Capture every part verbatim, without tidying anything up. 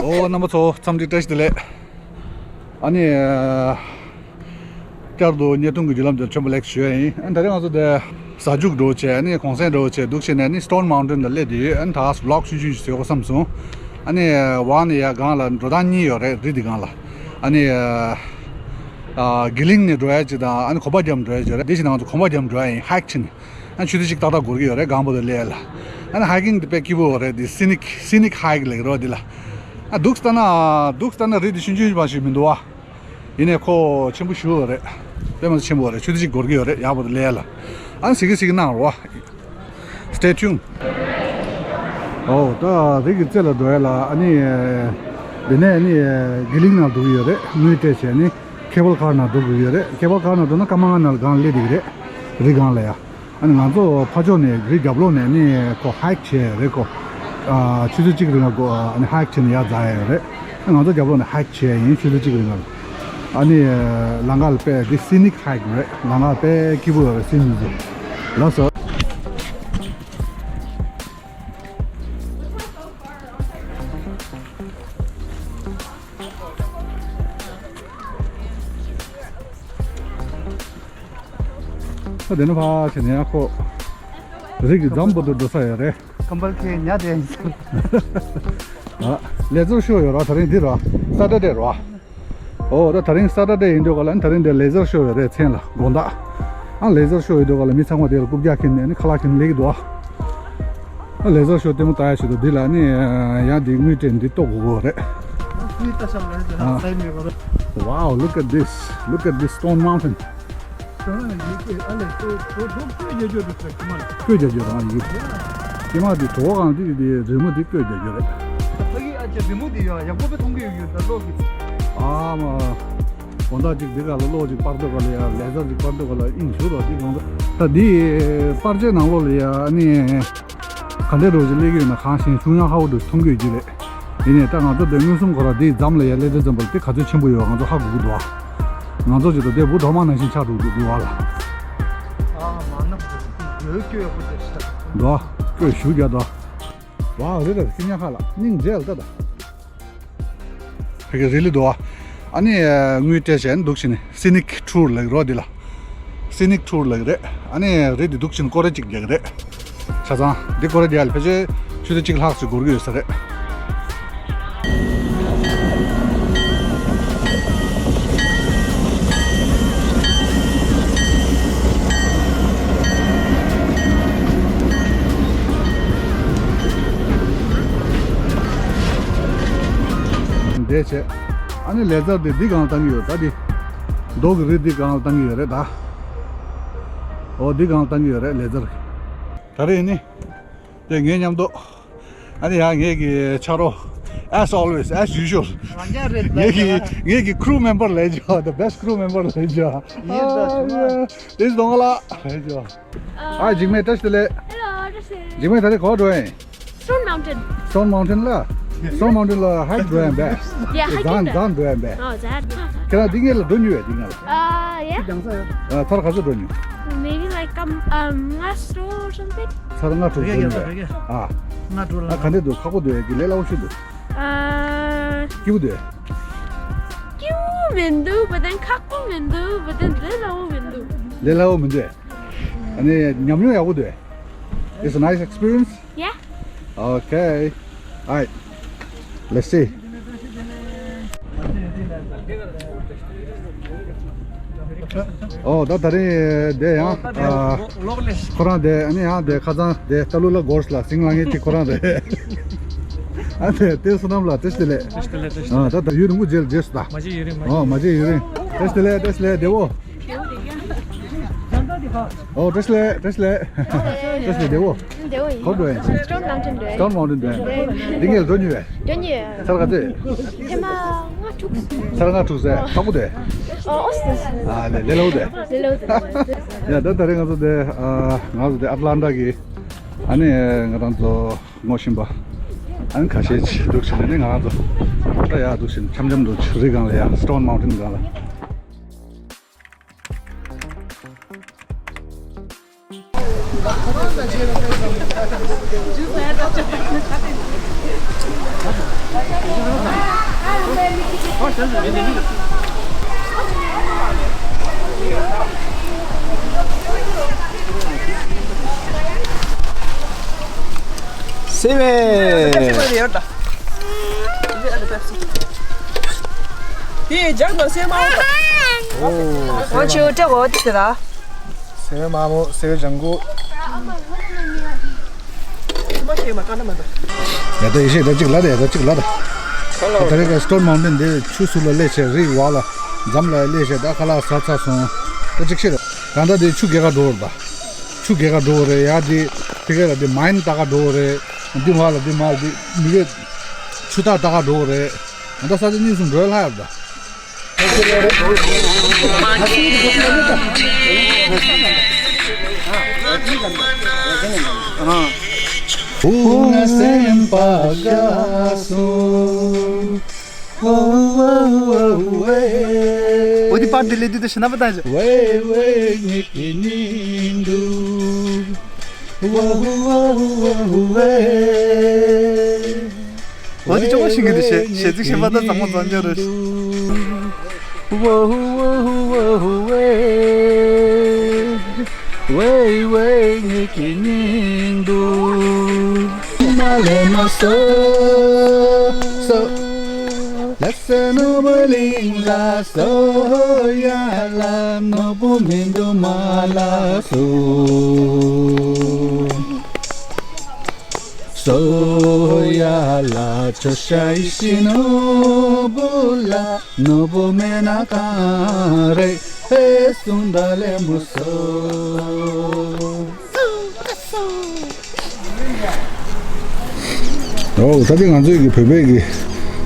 ཨོ་རྣམ་པ་ཚོ་འཚམས་འདྲི་བཀྲ་ཤིས་བདེ་ལེགས། ཨ་ནི། བསྐྱར་དུ་བརྙན་ཐུང་གི་བརྒྱུད་ལམ་དེར་མཆོད་པ་ལེགས་ཞུ་ཡ་ཡིན། ཨ་ནི་ད་རེས་ང་ཚོ་དེ་ཟ་རྒྱུག་འགྲོ་བྱས། ཨ་ནི་གུང་སེང་འགྲོ་བྱས་འདུག་བྱས་ནས་ཨ་ནི་Stone Mountain ལ་སླེབས་བསྡད་ཡོད། ཨ་ནི་ད་vlog ཆུང་ཆུང་ཞིག་བཟོ་དགོས་བསམ་སོང་། ཨ་ནི་ཝང་ནས་ཡར་སྒང་ལ་འགྲོ་སྟངས་གཉིས་ཡོད་རེད། རི་དེ་སྒང་ལ། ཨ་ནི་ཨ་གི་ལིང་ནས་འགྲོ་ཡ་ཅིག་དང་ཨ་ནི་གོམ་པ་བརྒྱབ་འགྲོ་ཡ་ཅིག་ཡོད་རེད། དེ་བཞིན་ང་ཚོ་གོམ་པ་བརྒྱབ་འགྲོ་ཡ་ཡིན། ཧའིཀ་བྱས་ནས། ཨ་ཆུ་ཚོད་གཅིག་ཏག་ཏག་འགོར་གྱི་ཡོད་རེད། སྒང་པོ་དེ་སླེབས་ཡ་ལ། ཨ་ནི་ཧའི་ཀིང་དེ་དཔེ་སྐྱིད་པོ་རེད། དེ་སི་ནིག་སི་ནིག་ཧའིཀ་ལབ་ཀྱི་རེད་པ་འདི་ལ། ཨ་འདུག་ལྟ་ན་འདུག་ལྟ་ན་རི་དེ་ཆུང་ཆུང་མ་ཞིག་མི་འདུག་པ། ཡིན་ནའི་ཁོ་ཆེན་པོ་ཞེ་པོ་རེད། དཔེ་མ་ཚད་ཆེན་པོ་རེད། ཆུ་ཚོད་གཅིག་འགོར་གྱི་ཡོད་རེད། ཡག་པོ་དེ་སླེབས་ཡ་ལ། ཨ་ནི་གཟིགས་གི་གཟིགས་གི་གནང་རོགས། Stay tuned. ཨོ་ད་རི་གི་རྩེ་ལ་འགྲོ་ཡ་ལ། ཨ་ནི་འདི་ནས་ཨ་ནི་གི་ལིང་ནང་འགྲོ་གི་ཡོད་རེད། དངུལ་སྤྲད་བྱས་ནི་ཁེ་བལ་ཁ་ར་ནང་འགྲོ་དགོས་ཀྱི་ཡོད་རེད། ཁེ་བལ་ཁ་ར་ནང་འགྲོ་ན་སྐར་མ་ལྔ་ནང་ལ་སྒང་སླེབས་བསྡད་ཀྱི་རེད། རི་སྒང་ལ་ཡ། ཨ་ནི་ང་ཚོ་ཕར་ཕྱོགས་ནས་རི་རྒྱབ་ལོགས་ནས་ནི་ཁོ་ཧའིཀ་བྱས་རེད་ཁོ། ཨ་ཆུ་ཚོད་གཅིག་རིང་ལ་ཁོ་ཨ་ནི་ཧའིཀ་བྱས་ནས་ཡར་འཛེགས་ཡ་ཡོད་རེད། ཨ་ང་ཚོ་རྒྱབ་ལོགས་ནས་ཧའིཀ་བྱས་ཡིན། ཆུ་ཚོད་གཅིག་རིང་ལ། ཨ་ནི་ལམ་ཁ་ལ་དཔེ་འདི་སི་ནིག་ཧའིཀ་རེད། ལམ་ཁ་དཔེ་སྐྱིད་པོ་ཡོད་རེད། སི་ནིག་ཟེར། ལགས་སོ། ད་དེ་ནས་ཕར་ཕྱིན་ན་ཡང་ཁོ་རི་གི་འཛམ་བུ་དུ་འགྲོ་ས་ཡོད་རེད། ཀམ་པལ་ཁྱེར་ཉལ་བསྡད་ཡིན་ཟེར། ཨ་ལེ་ཛར་ཤོ་ཡོད་ར། དེ་རིང་འདི་ར་སེ་ཊར་ཌེ་ར། ཨོ་ད་དེ་རིང་སེ་ཊར་ཌེ་ཡིན་དུས་ག་ལ་ཨ་ནི་དེ་རིང་འདི་ལེ་ཛར་ཤོ་ཡོད་རེད། མཚན་ལ་དགོང་དག་ཨ་ལེ་ཛར་ཤོ་ཡོད་དུས་ག་ལ་མི་ཚང་མ་དེ་ལ་རྐུབ་བཀྱག་འཁྱེར་ནས་ཨ་ནི་ཁ་ལག་འཁྱེར་ནས་སླེབས་ཀྱི་འདུག་ཨ་ལེ་ཛར་ཤོ་ལྟད་མོ་ལྟ་ཡ་ཞིག་འདུག་འདི་ལ་ཨ་ནི་ཡང་འདི་དངུལ་སྤྲད་འདི་གཏོང་དགོས་ཀྱི་རེད། ཨ། Wow, look at this. Look at this stone mountain. བཀོད་རྒྱག་རྒྱུ་རང་ཡིན། སྐྱེས་མ་འདི་གྲོད་ཁོག་གང་འདི་འདི་རི་མོ་འདི་བཀོད་རྒྱག་རྒྱུ་རེད། ཕ་གི་ཨ་ཅེ་རི་མོ་འདི་ཡ་ཡག་པོ་དཔེ་མཐོང་གི་ཡོད་ཡོད་ད་ལོག་གི། ཨ་མ། དགོང་དག་ཅིག་འདི་ག་ལ་གློག་ཅིག་སྤར་དུས་ག་ལ་ཡ་ལེ་ཛར་ཅིག་སྤར་དུས་ག་ལ་ཨིན་ཞུ་རོགས་འདི་གང་ད་འདི་པར་ཆས་ནང་ལོགས་ལ་ཡ་ཨ་ནི། ག་འདྲ་འདྲ་ཞིག་སླེབས་ཀྱི་ཡོད་ན་གང་ཤེས། ཆུང་ཡང་ཧ་གོ་འདུག་མཐོང་གི་ཡོད་ཀྱི་རེད། ཡིན་ནའི་ད་ང་ཚོ་འདི་མངོན་སུམ་ཁོ་ར་འདི་འཛམ་ལ་ཡ་སླེབས་དུས་ཙམ་པ་ལ་དེ་ག་ཚོད་ཆེན་པོ་ཡོད་ང་ཚོ་ཧ་གོ་གི་འདུག་ཨ། ང་ཚོ་ཅིག་ད་འདི་འབུ་གྲོག་མ་ནང་བཞིན་ཆགས་འགྲོ་གི་འདུག་ཨ་ལ། ཨ་མ་ན་འདི་སྐྱོ་ཡག་པོ་ཞིག་ད། འདུག་ཨ་སྐྱོ་ཞུ་རྒྱ་འདུག་ཨ། ཝའོ་རེད་ད་ཁྱི་ཉག་ཁ་ལ་སྙིང་རྗེ་ལ་ད་ད། ཕ་གི་རི་ལི་འདུག་ཨ། ཨ་ནི་དངུལ་སྤྲད་བྱས་ནས་འདུག་བྱས་ནས་སི་ནིག་ཊུར་ལབ་ཀྱི་རོ་འདི་ལ། སི་ནིག་ཊུར་ལབ་ཀྱི་རེད། ཨ་ནི་རི་འདི་འདུག་བྱས་ནས་སྐོར་ར་གཅིག་རྒྱག་གི་རེད། ཆ་ཚང་འདི་སྐོར་ར་རྒྱག་ཡ་ལ་ཕལ་ཆེར་ཆུ་ཚོད་གཅིག་ལྷག་ཙམ་འགོར་གྱི་ཡོད་ས་རེད། འདས་བྱས། ཨ་ནི་ལེ་ཛར་དེ་འདི་སྒང་ལ་བཏང་གི་ཡོད་ད་འདི། མདོ་གི་རི་འདི་སྒང་ལ་བཏང་གི་ཡོད་རེད་ད། ཨོ་འདི་སྒང་ལ་བཏང་གི་ཡོད་རེད་ལེ་ཛར། ད་རེས་ནི། དེ་ངའི་མཉམ་དུ། ཨ་ནི་ཡང་ངེད་ཀྱི་ཆ་རོགས། As always, as usual. རང་རྐྱ་རེད་ངེད་ཀྱི་ངེད་ཀྱི་crew member ལས་ཆོག the best crew member ལས་ཆོག་ཡིན་ད་ཞུ་བ། དེ་སྡོང་ལ་ལས་ཆོག་ཨ་འཇིགས་མེད་བཀྲ་ཤིས་བདེ་ལེགས། Hello, བཀྲ་ཤིས། འཇིགས་མེད་ད་རེས་ག་པར་འགྲོ་ཡིན། Stone Mountain. Stone Mountain ལ། Stone Mountain ལ་ཧའིཀ་འགྲོ་ཡིན་པས། Yeah, hiking འཛམ་འགྲོ། འཛམ་འགྲོ་ཡིན་པས། Oh, that. འཛམ་འདི་སྔོན་ལ་འགྲོ་མྱོང་བས་འདི་སྔོན་ལ། Uh, yeah. ཨ་ཚར་ག་ཚོད་འགྲོ་མྱོང་། Maybe like um, um, ལྔ་སོ་something. ཚར་ལྔ་དྲུག་འགྲོ་མྱོང་བས། ཨ། ལྔ་དྲུག་ལ། ཨ་ག་འདྲ་འདུག་ཁག་པོ་འདུག་ག་ལས་སླ་པོ་ཞིག་འདུག་ཨ། སྐྱིད་པོ་འདུག་སྐྱིད་པོ་མི་འདུག but then ཁག་པོ་མི་འདུག but then ལས་སླ་པོ་མི་འདུག་ལས་སླ་པོ་མི་འདུག་ཨ་ནི་ཉམས་མྱོང་ཡག་པོ་འདུག It's a nice experience. Yeah. Okay. All right. Let's see. ཨོ་ད་ད་རིང་དེ་ཡང་ཨ་ཁོ་རང་དེ་ཨ་ནི་ཡང་དེ་ཁ་སང་དེ་ལྟ་ལུགས་ལ་སྒོར་ལ་སིང་ལང་ངེ་གཅིག་ཁོ་རང་རེད། ཨ་དེ་དེ་བསོད་ནམས་ལ་བཀྲ་ཤིས་བདེ་ལེགས། བཀྲ་ཤིས་བདེ་ལེགས། བཀྲ་ཤིས་བདེ་ལེགས། ཨ་ད་ད་ཡུན་རིང་པོ་རྗེས་ལ་རྗེས་སུ་ད། མ་བརྗེད་ཡུན་རིང་། མ་བརྗེད་ཡུན་རིང་། ཨོ་མ་བརྗེད་ཡུན་རིང་། བཀྲ་ཤིས་བདེ་ལེགས། བཀྲ་ཤིས་བདེ་ལེགས་བདེ་བོ། ཨོ་བཀྲ་ཤིས་བདེ་ལེགས། བཀྲ་ཤིས་བདེ་ལེགས་བདེ་བོ། བཀྲ་ཤིས་བདེ་བོ། བདེ་བོ་ཡིན། ག་པར་འགྲོ་ཡིན། Stone Mountain འགྲོ་ཡིན། Stone Mountain འགྲོ་ཡིན། འདི་ངས་འགྲོ་མྱོང་བས། འགྲོ་མྱོང་ཡོད། ཚར་ག་ཚོད། ཐེངས་མ་ལྔ་དྲུག་ཚར་ལྔ་དྲུག་ཚར་ཁག་པོ་དེ། ཨོ་ཨོ་སི་ཨ་ལེ་ལེ་ལོ་དེ། ལེ་ལོ་དེ། ཡ་ད་ད་རེས་ང་ཚོ་དེ་ཨ་ང་ཚོ་དེ་ཨ་ཏི་ལན་ཊ་གི་ཨ་ནི་ང་རང་ཚོ་ངོ་ཤེས་པ་ཨ་ནི་ཁ་ཤས་ཅིག་འདུག་བྱས་ནས་ང་རང་ཚོ་ད་ཡར་འདུག་བྱས་ནས་འཆམ་འཆམ་འདུག་རི་སྒང་ལ་ཡ་Stone Mountain སྒང་ལ། སེ་བན། དེ་ལྗང་དང་སེ་མ་འོ། ཨོ་ཆུ་སྤྲད་གོ་དེ་ད། སེ་བན་མ་མོ་སེ་བན་ལྗང་གུ། ཡ་ད་ཡེ་ཤེས་ད་ཅིག་ལ་ད་ཡ་ད་ཅིག་ལ་ད། ད་རེས་ཀ་སི་ཊོན་མའུན་ཊེན་དེ་ཆུ་ཟུར་ལ་སླེབས་བྱས་རི་བར་ལ་འཛམ་ལ་སླེབས་བྱས་ད་ཁ་ལག་ཟ་ཚར་སོང་། ད་ཅིག་ཤེས་རེད། གང་ལྟར་དེ་ཆུ་རྒལ་ག་འགྲོ་བ་རེད་ད། ཆུ་རྒལ་ག་འགྲོ་བ་རེད་ཡ། དེ་ཕི་གེ་ལ་དེ་མའིན་ལྟ་ག་འགྲོ་བ་རེད། འདི་མ་ལ་འདི་མ་ལ་དེ་མི་གེ་ཆུ་རྟགས་ལྟ་ག་འགྲོ་བ་རེད། ད་ས་ཆ་གཉིས་སུ་འགྲོ་ལྷ་ཡོད་ད། འོ་དེ་པར་དེ་ལས་དུས་དེ་ཤི་ན་པ་ད་ཞིག་འོ་དེ་ཅོག་ཤིང་གི་དེ་ཞེ་ཞེ་ཚིག་ཤེས་པ་ད་ཚང་མ་ཚང་རྒྱ་རེད། ཨོ་ད་དེ་ང་ཚོའི་གི་བོད་པའི་གི་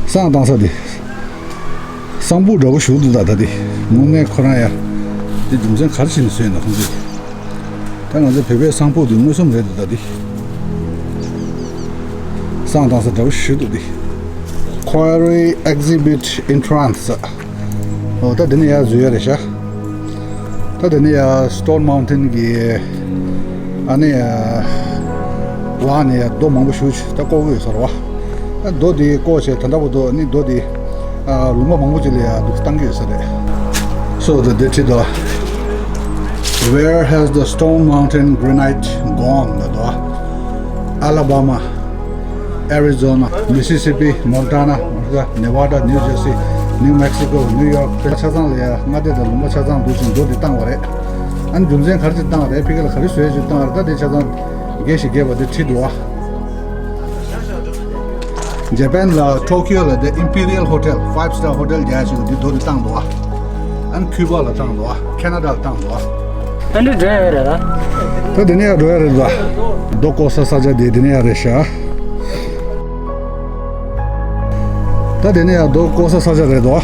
བསང་བཏང་ས་དེ། བསང་ཕུག་འདྲ་པོ་ཞིག་འདུག་ད་ད་དེ་དངོས་གནས་ཁོ་རང་ཡ། དེ་རྒྱུ་མཚན་ག་རེ་བྱས་ནས་བཟོས་ཡིན་ན་ཁོང་ཚོས། ད་ང་ཚོའི་བོད་པའི་བསང་ཕུག་དེ་མངོན་སུམ་རེད་འདུག་ད་དེ། བསང་བཏང་ས་འདྲ་པོ་ཞིག་འདུག་དེ། Quarry Exhibit Entrance། ཨོ་ད་དེ་ནས་ཡར་འཛུལ་ཡ་རེད་ཤག་ད་དེ་ནས་ཡར་སི་ཊོན་མའུན་ཊེན་གི་ཨ་ནི་ཡར་བར་ནས་ཡར་རྡོ་མང་པོ་ཞིག་ཅིག་ད་བརྐོ་གི་ཡོད་ས་རེད་བ། ཨ་རྡོ་དེ་བརྐོ་བྱས་ད་ལྟ་བར་དུ་ཨ་ནི་རྡོ་དེ་ཨ་ལུང་པ་མང་པོ་ཅིག་ལ་ཡར་འདུག་བཏང་གི་ཡོད་ས་རེད། སོ་ད་དེ་བྲིས་འདུག Where has the Stone Mountain Granite gone? ལབ་འདུག Alabama, Arizona, Mississippi, Montana, Nevada, New Jersey, New Mexico, New York. དེ་ཆ་ཚང་ལ་ཡ་མངའ་སྡེ་དང་ལུང་པ་ཆ་ཚང་འདུག་ཅིང་མདོ་འདི་བཏང་བ་རེད། ཨ་ནི་རྒྱུ་མཚན་ག་རེ་ཅིག་བཏང་བ་རེད། ཕི་གེ་ལ་ག་རེ་བཟོས་ཅིག་བཏང་བ་རེད། ད་དེ་ཆ་ཚང་རྒྱས་ཤིག་རྒྱས་པ་དེ་བྲིས་འདུག་བ། ཇ་པན་ལ་ཊོ་ཀིའོ་ལ་དེ་Imperial Hotel, five star hotel རྒྱག་ཅིག་འདི་མདོ་འདི་བཏང་འདུག་བ། ཨ་ནི་ཁུ་པ་ལ་བཏང་འདུག་བ། ཁེ་ན་ཌ་ལ་བཏང་འདུག་བ། ད་འདི་འགྲོ་ཡ་རེད་ལ། ད་འདི་ནས་ཡར་འགྲོ་ཡ་རེད་ལ། རྡོ་བརྐོ་ས་ས་ཆ་དེ་འདི་ནས་ཡར་རེད་ཤག་ད་འདི་ནས་ཡར་རྡོ་བརྐོ་ས་ས་ཆ་རེད་དོ། ཨ།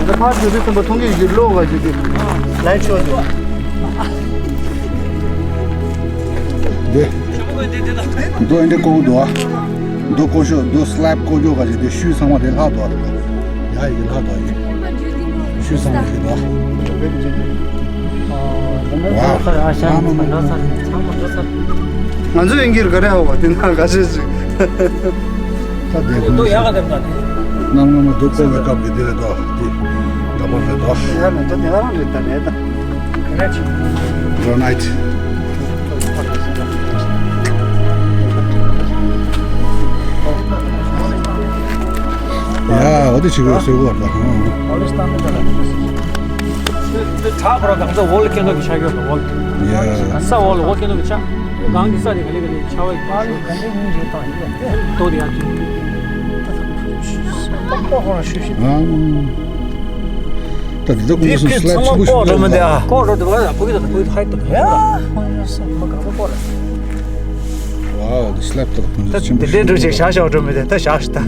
ད་ཕར་ཞོག་དེ་ཚོ་མཐོང་གི་ཡོད་ཀློག་ག་ཞིག་དེ། ལའི་ཆོག་དེ། འདི། རྡོ་འདི་བརྐོ་འདུག་ཨ། རྡོ་བརྐོ་ཤོག་རྡོ་སི་ལེབ་བརྐོ་རྒྱུ་ག་ཞིག་དེ་ཤུལ་ཚང་མ་དེ་ལྷག་འདུག་ཨ། ཡ་ཡི་ལྷག་འདུག་ཨ་ཡི། ཤུལ་ཚང་མ་དེ་འདུག་ཨ། ང་ཚོ་ཡིན་གྱི་རེད་ག་རེ་ཧ་བ་དེ་ན་ག་ཤེད་ཅིག་ད་དེ་རྡོ་ཡག་ག་དེ་ན་དེ། གནམ་ངོ་མ་རྡོ་བརྐོ་བའི་སྐབས་ཀྱི་དེ་རེད་དོ། དེ་འདྲ་པོ་རེད་དོ། ཡ་ན་ད་དེ་རང་རེད་ད་རེད་ད། Granite. ཡ་འོ་དེ་ཆི་གོ་སོས་གོ་བར་ད། འདི་བྲག་ཁོ་རང་གང་ས་འོག་ལ་སྐྱེ་འདོད་ཀྱི་ཆ་ཡོད་པ་འོག་ཡ། ས་འོག་ལ་འོག་སྐྱེ་འདོད་ཀྱི་ཆ། གང་གི་ས་དེ་ག་ལེ་ག་ལེ་ཆ་བ་ཡིན་པ། རྡོ་དེ་ཡ་དེ། ད་འདི་ད་ཀུན་སུ་སི་ལེབ་ཆེན་པོ་ཞིག་རེད། ཀོག་རོ་དེ་བ་ཕུ་གི་ད་ཕུ་གི་ཧའི་ཏོ་ཡ། ཁོང་ཡོད་སོ་མ་ག་པོ་ཀོག་རོ། Wow, the slab ད་ཀུན་སུ་ཆེན་པོ་ཞིག་རེད། འགྲོ་ཞིག་ཤ་ཤ་འགྲོ་མི་དེ་ད་ཤ་ཤ་ད།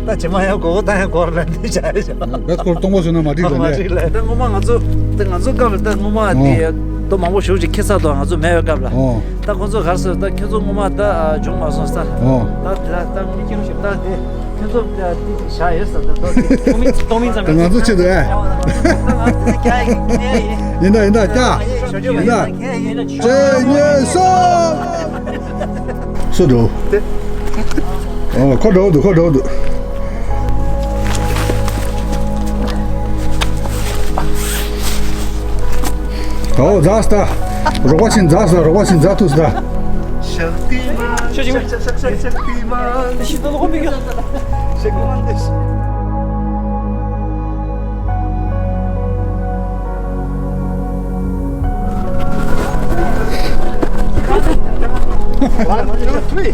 ད་ཇེ་མ་ཡང་གོ་གོ་ད་ཡང་གོ་ར་ལ་འདི་ཤ་ཤ། བེད་ཁོར་གཏོང་པོ་བཟོས་ན་མ་འགྲིག་ལ་མ་ནས། འགྲིག་ལ་ད་ངོ་མ་ང་ཚོ་ད་ང་ཚོ་སྐབས་ལ་ད་ངོ་མ་དེ་རྡོ་མང་པོ་ཞིག་ཅིག་ཁེ་ས་དང་ང་ཚོ་མེད་པའི་སྐབས་ལ། ད་ཁོང་ཚོ་གར་སོང་ད་ཁྱོད་ཚོ་ངོ་མ་ད་བྱུང་མ་སོང་ས། ད་དེ་ད་ད་མི་ཁྱེར་ཞིག་ད་དེ། ཁྱོད་ཚོ་ད་དེ་བཞག་ཡོད་ས་ད་ད་དེ། ཏོ་མིན་ཏོ་མིན་ཙམ་ད་ང་ཚོ་ཆེད་དུ་ཨེ། ཡིན་ད་ཡིན་ད་ཀྱ། ཡིན་ད། གཅིག་གཉིས་གསུམ། སུ་འགྲོ། ཨོ་ཁོ་འགྲོ་འདུག་ཁོ་འགྲོ་འདུག་ཨོ་ཛ་སྟ། རོགས་པ་ཕྱིན་ཛ་སྟ། རོགས་པ་ཕྱིན་ཛ་ཐུག་སྟ། ཤ་ཅིག་མ། ཤ་ཅིག་མ། ཤ་ཅིག་མ། ཤ་ཅིག་མ། One, two, three.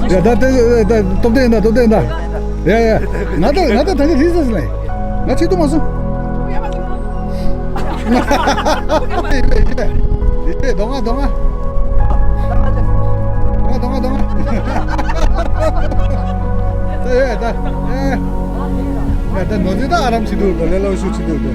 ཡ་ད་ད་ད་སྟོབས་ལྡན་ད་སྟོབས་ལྡན་ད། ཡ་ཡ། ང་ད་ང་ད་ད་ནི་རིས་ཟེར་ལེ། ང་ཆེ་དུ་མ་སོང་། ཡེ་ཡེ་ཡེ། ཡེ་ཡེ་གདོང་ང་གདོང་ང་། གདོང་ང་གདོང་ང་། ད་ཡེ་ད་ཡེ། ཡ་ད་ནོར་འཛིན་ད་ཨ་རམ་ཆེ་དུ་ད་ལེ་ལོ་ཤུ་ཆེ་དུ་ད།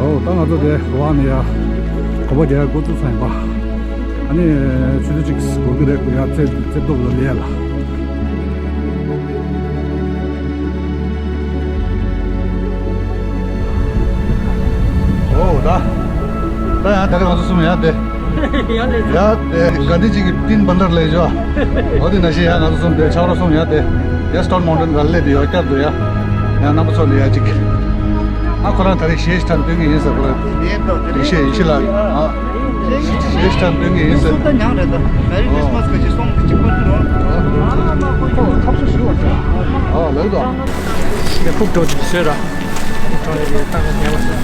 ཨོ་ད་ང་ཚོ་དེ་བ་ནི་ཡ་གོམ་པ་རྒྱག་འགོ་བཙུགས་ཚར་ཡིན་པ། ཨ་ནི་ཆུ་ཚོད་གཅིག་འགོར་གི་རེད། ཡ་རྩེ་རྩེ་ཏོག་ལ་ལས་ལ། ཨོ་ད་ད་ཡང་ད་རེས་ང་ཚོ་གསུམ་ཡ་དེ། ཡ་དེ་ག་འདི་གཅིག་གི་ཏིན་བན་དར་ལས་ཞོ། ཨོ་དེ་ན་ཤི་ཡ་ང་ཚོ་གསུམ་དེ་ཆག་རོ་གསུམ་ཡ་དེ། ཡ་སི་ཊོན་མའུན་ཊེན་ག་ལས་དེ་ཡོད་སྐྱར་དུ་ཡ། ཡང་རྣམ་པ་ཚོ་ལ་ཡ་གཅིག་ཨ་ཁོ་རང་ད་རེས་གཞས་ཤིག་ཐང་སྟོན་གི་ཡིན་ཟེར་ཁོ་རང་། ཡིན་ཤེས་ཡིན་ཤེས་ལ། ཨ། གཞས་ཤིག་ཐང་སྟོན་གི་ཡིན་ཟེར། སུ་ད་མྱང་རེད་ད། Merry Christmas ག་ཅི་སོང་གི་ཅི་པར་ཏི་རོ། ཨ་ལགས་དོ། ཡ་ཕུག་འགྲོ་བཟོས་ར། ཕུག་འགྲོ་ནས་ཡོད་ད་ཉལ་བ་ཟེར།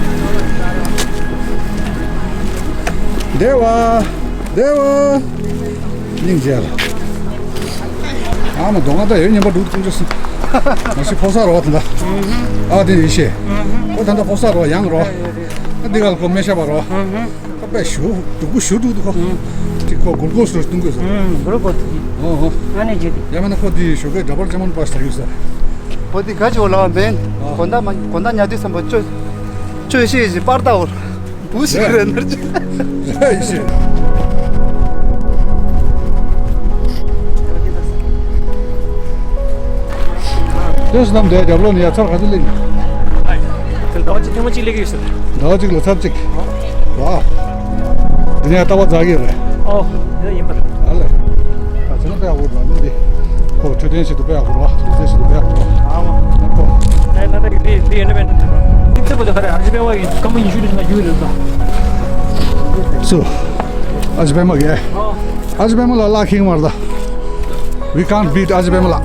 བདེ་བ། བདེ་བ། སྙིང་རྗེ་ལ། ཨ་མ་གདོང་ང་ད་ཡོད་ཉན་པ་འདུག་ཀུན་སྤྱོད་སྲིད། མ་གཞི་ཕོ་གསར་རོ་ད་ད། ཨ་དེ་ཡིན་ཤེས། ཁོ་ད་ད་ཕོ་གསར་རོ་ཡང་རོ། ཨ་འདི་ག་ལ་ཁོ་སྨན་ཞབས་པ་རོ། ཁོ་པས་ཞུ་སྡུག་པོ་ཞུ་སྡུག་འདུག་ཁོ། ཅིག་ཁོ་གུར་གོ་སུ་སྟོན་དགོས་ཟེར། གུར་གོ་ཏི། ཨོ་ཨོ། ཨ་ནི་ཇི་ཏི། ཡ་མ་ན་ཁོ་དེ་ཞོགས་ཀས་འདྲ་པར་ཅ་མོན་པ་ཞིག་ཡོད་ས། ཁོ་དེ་ག་ཅི་འོ་ལ་བ་མེན། གོན་ད་མ་གོན་ད་ཉལ་དུས་བསམ་པ་ཅོ། ཅོ་ཤེས་ཞིག་པར་ད་འོ། བུ་ཞིག་རེད་ནར་ཅིག་རེད་ཤེས། ལྟོས་སུ་ནམ་དེ་རྒྱབ་ལོགས་ནས་ཡ་ཚར་ག་ཚོད་སླེབས་ཡིན། ཟླ་བ་གཅིག་ཐེངས་མ་གཅིག་སླེབས་ཀྱི་ཡོད་ཟེར། ཟླ་བ་གཅིག་ལ་ཚར་གཅིག་ཝ། དེ་ནས་ལྟ་བ་འཛག་གི་རེད། ཨོ། དེ་ཡིན་པར། ཨ་ལེ། ད་ཚེ་ན་དཔེ་ཡག་པོ་འདུག་ནི་འདི། ཁོ་འཕྲོད་བསྟེན་ཞིག་ཏུ་དཔེ་ཡག་པོ་རེད་བ། འདུག་སེ་ཞིག་ཏུ་དཔེ་ཡག་པོ་རེད་བ། ཨ་མ། ཨ་ཁོ། ཨེ་ད་ད་འདི་འདི་ཡིན་ན་མེད་ན་ད། འདི་ཚེ་པོ་ད་ག་རེ་ཨ་ཞི་པའི་མ་གི་སྐར་མ་ཉི་ཤུ་དེ་ང་རྒྱུས་རེད་ད། སུ། ཨ་ཞི་པའི་མ་གི། ཨ་ཞི་པའི་མ་ལ་ལ་ཁེངས་མ་རེད་ད། We can't beat ཨ་ཞི་པའི་མ་ལ།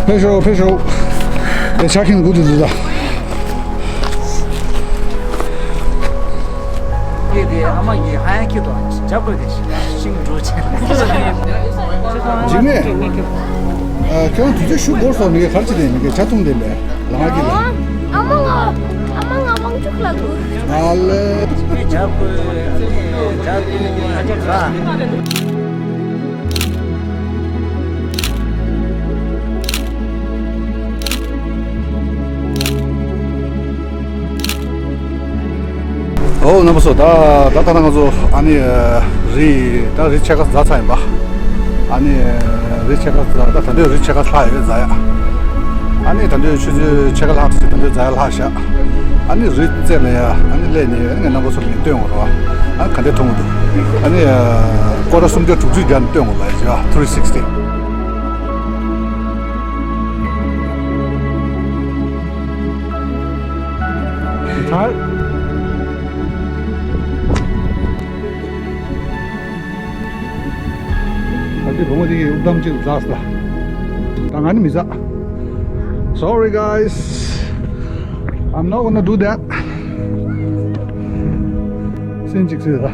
ཕེབས་ཤོག་ཕེབས་ཤོག་དེ་ཆ་ཁིན་གུ་དུ་དུ་ད། ཡེ་དེ་ཨ་མ་ཡི་ཧ་ཡང་ཁྱི་དོ་ཇབ་གོ་དེ་ཤིང་འགྲོ་ཆེ། འཇིགས་མེད། ཨ་ཁྱོད་དུས་ཚོད་ཤུགས་འགོར་སོང་མི་ག་གར་ཅི་དེ་མི་ག་ཇ་འཐུང་དེ་མེད་ལ་ང་གི་ལ། ཨ་མ་ང་ཨ་མ་ང་དབང་ཕྱུག་ལ་འགྲོ། ཨ་ལེ། ཇབ་གོ་ཇབ་གོ་ཇབ། ཨོ་རྣམ་པ་ཚོ། ད་ད་ད་ང་ཚོ་ཨ་ནི་རི་ད་རི་ཕྱེད་ཀ་འཛེགས་ཚར་ཡིན་པ། ཨ་ནི་རི་ཕྱེད་ཀ་འཛེགས། ད་ད་འདོད་རི་ཕྱེད་ཀ་ལྷག་ཡོད་འཛེགས་ཡ། ཨ་ནི་ད་འདོད་ཆུ་ཚོད་ཕྱེད་ཀ་ལྷག་ཙམ་ད་འདོད་འཛེགས་ཡ་ལྷག་ཤག་ཨ་ནི་རི་རྩེ་ལ་ཡ་ཨ་ནི་སླེབས་ནས་ཨ་ནི་ང་རྣམ་པ་ཚོ་ལ་སྟོན་འོང་རོགས། ཨ་ནི་ག་འདྲ་མཐོང་གི་འདུག་ཨ་ནི་སྐོར་ར་སུམ་བརྒྱ་དྲུག་ཅུ་བརྒྱབ་ནས་སྟོན་འོང་ལ་ཡ། three sixty། ཚར། ད་ལྟའི་བུ་མོ་དེ་གིས་དབུགས་གཏམ་གཅིག་ལ་འཛག་སོང་། ད་ང་ནི་མི་འཛག Sorry guys, I'm not gonna do that. སེམས་གཅིག་སེ་ད།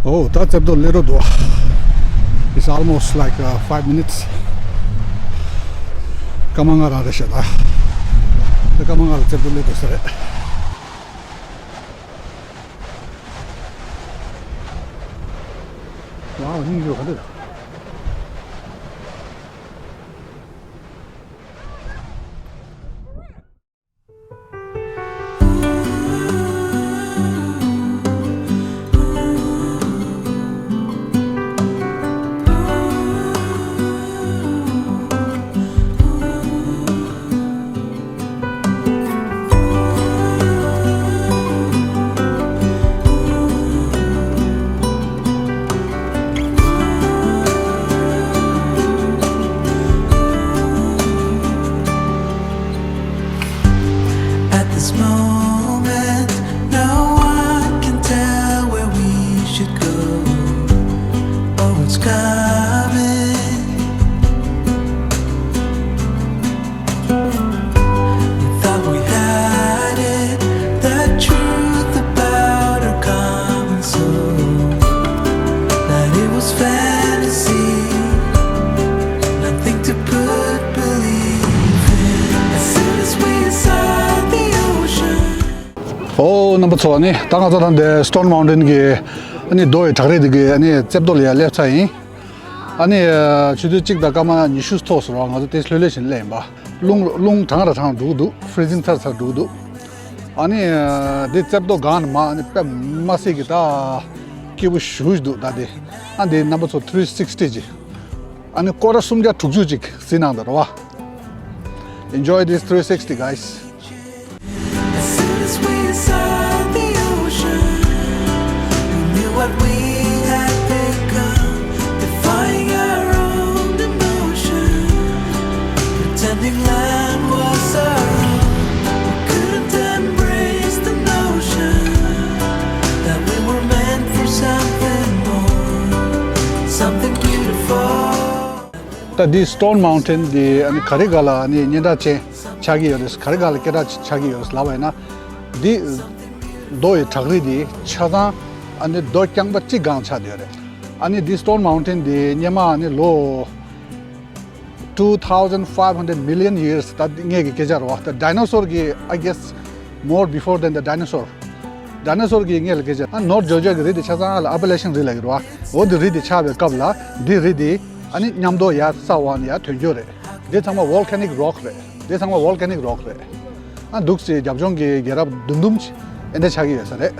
ཨོ་ད་རྩེ་ཏོག་སླེབས་འགྲོ་འདུག It's almost like uh, five minutes. སྐར་མ་ལྔ་རང་རེད་ཤག་ད། ད་སྐར་མ་ལྔ་ལ་རྩེབ་ཏོ་སླེབས་འགྲོ་ས་རེད། ཝའོ། སྙིང་རྗེ་པོ་ག་འདྲ་རེད། At this moment, no one can tell where we should go or what's coming. We thought we had it, the truth about our common soul, that it was fantasy, nothing to put belief in. As soon as we saw the ocean. ཨོ། རྣམ་པ་ཚོ། ཨ་ནི་ད་ང་ཚོ་ད་ལྟ་Stone Mountain གི་ཨ་ནི་རྡོ་ཡི་བྲག་རི་དེ་གི་ཨ་ནི་རྩེབ་ཏོ་ལ་ཡར་སླེབས་ཚར་ཡིན། ཨ་ནི་ཆུ་ཚོད་གཅིག་དང་སྐར་མ་ཉི་ཤུ་ཐོག་སོང་ར། ང་ཚོ་དེ་ལྷོད་ལྷོད་བཞིན་སླེབས་ཡིན་པ། རླུང་རླུང་གྲང་ར་གྲང་འགྲོ་གི་འདུག། Freezing ཚར་ཚར་འགྲོ་གི་འདུག། ཨ་ནི་འདི་རྩེབ་ཏོ་སྒང་ནས་མར་ཨ་ནི་དཔེ་མི་སྲིད་ཀྱི་ད་སྐྱིད་པོ་ཞེ་པོ་ཅིག་འདུག་ད་དེ། ཨ་འདི་རྣམ་པ་ཚོ་three sixty ཅིག། ཨ་ནི་སྐོར་ར་སུམ་བརྒྱ་དྲུག་ཅུ་ཅིག་གཟིགས་གནང་དང་ར་བ། Enjoy this three sixty, guys. As soon as we saw the ocean, we knew what we had become, defying our own emotion, pretending land was our own. We couldn't embrace the notion that we were meant for something more, something beautiful. ད་འདི་Stone Mountain འདི་ཨ་ནི་ག་རེ་ག་ལ་ཨ་ནི་སྙན་གྲགས་ཅན་ཆགས་ཀྱི་ཡོད་རེད། ག་རེ་ག་ལ་སྐད་གྲགས་ཆགས་ཀྱི་ཡོད་རེད་ལབ་པ་ཡིན་ན། འདི་རྡོ་ཡི་བྲག་རི་འདི་ཆ་ཚང་ཨ་ནི་རྡོ་རྐྱང་པ་གཅིག་སྒང་ཆགས་བསྡད་ཡོད་རེད། ཨ་ནི་འདི་Stone Mountain འདི་སྔོན་མ་ཨ་ནི་ལོ་two thousand five hundred million years ད་སྔས་ཀྱི་སྐད་ཆ་རེད་བ། ད་dinosaur གི་I guess more before than the dinosaur. Dinosaur གི་སྔས་ལ་སྐད་ཆ། ཨ་North Georgia གི་རི་དེ་ཆ་ཚང་ལ་Appalachian རི་ལབ་ཀྱི་རེད་བ། འོ་དེ་རི་དེ་ཆགས་པའི་སྐབས་ལ་འདི་རི་དེ་ཨ་ནི་མཉམ་དུ་ཡར་ས་འོག་ནས་ཡར་ཐོན་རྒྱུ་རེད། འདི་ཚང་མ་volcanic rock རེད། འདི་ཚང་མ་volcanic rock རེད། ཨ་འདུག་སེ་རྒྱབ་ལྗོངས་ཀྱི་རྒྱལ་རབས་བདུན་དུམ་ཅིག་ཨེ་འདྲ་ཆགས་ཀྱི་ཡོད་ས་རེད།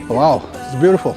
Wow, it's beautiful.